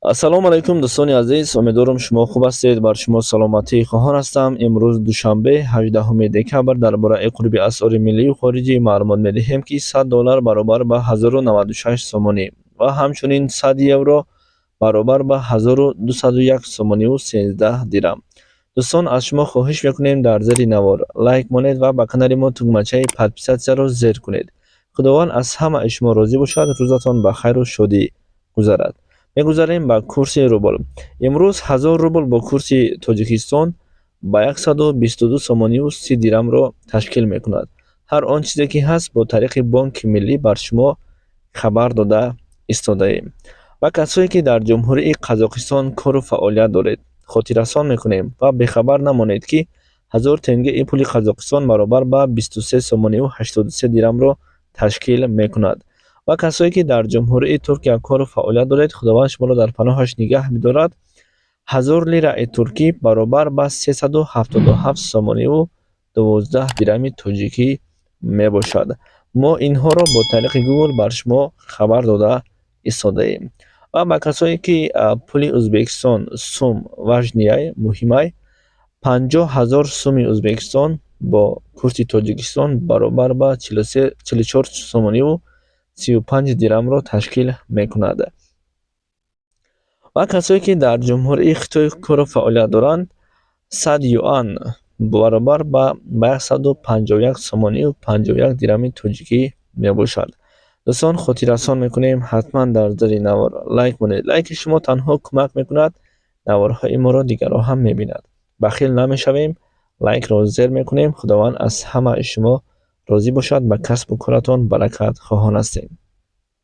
Ассалому алайкум, дӯстони азиз, умедворам, шумо хуб ҳастед, бар шумо саломатӣ хоҳон ҳастам. Имрӯз душанбе, 18 декабр, дар бораи қурби асъори миллию хориҷӣ маълумот медиҳем, ки 100 доллар баробар ба 1096 сомонӣ ва ҳамчунин 100 евро баробар ба 1201 сомониву 13 дирам. Дӯстон, аз шумо хоҳиш мекунем, дар зери навор лайк монед ва ба канали мо тугмачаи подписаться-ро зер кунед. Худованд аз ҳамаи шумо розӣ бошад, рӯзатон ба хайру шодӣ гузарад. Мегузарем ба курси рубл. Имрӯз 1000 рубл бо курси Тоҷикистон ба 122 сомониву 30 дирамро ташкил мекунад. Ҳар он чизе ки ҳаст, бо тариқи Бонки Миллӣ бар шумо хабар дода истодаем. Ва касое ки дар Ҷумҳурии Қазоқистон кору фаъолият доред, хотиррасон мекунем ва бехабар намонед, ки 1000 тенгеи пули Қазоқистон баробар ба 23 сомониву 83 дирамро ташкил мекунад. Ва касое ки дар Ҷумҳурии Туркия кору фаъолият доред, Худованд шуморо дар паноҳаш нигаҳ бидорад, 1000 лираи туркӣ баробар ба 377 сомониву 12 дирами тоҷикӣ мебошад. Мо инҳоро бо тариқи Гугл бар шумо хабар дода истодаем. Ва ба касое ки пули Ӯзбекистон, сум, важный, муҳимай, 50 000 суми Ӯзбекистон бо курси Тоҷикистон баробар ба 44 сомониву 35 дирамро ташкил мекунад. Ва касое ки дар Ҷумҳурии Хитой кору фаъолият доранд, 100 юан баробар ба 151 сомониву 51 дирами тоҷикӣ мебошад. Дӯстон, хотиррасон мекунем, ҳатман дар зери навор лайк монед. Лайки шумо танҳо кӯмак мекунад, наворҳои моро дигарон ҳам мебинад. Бахил намешавем, лайкро зер мекунем. Худованд аз ҳамаи шумо розӣ бошад, ба касбу коратон баракат хоҳон ҳастем.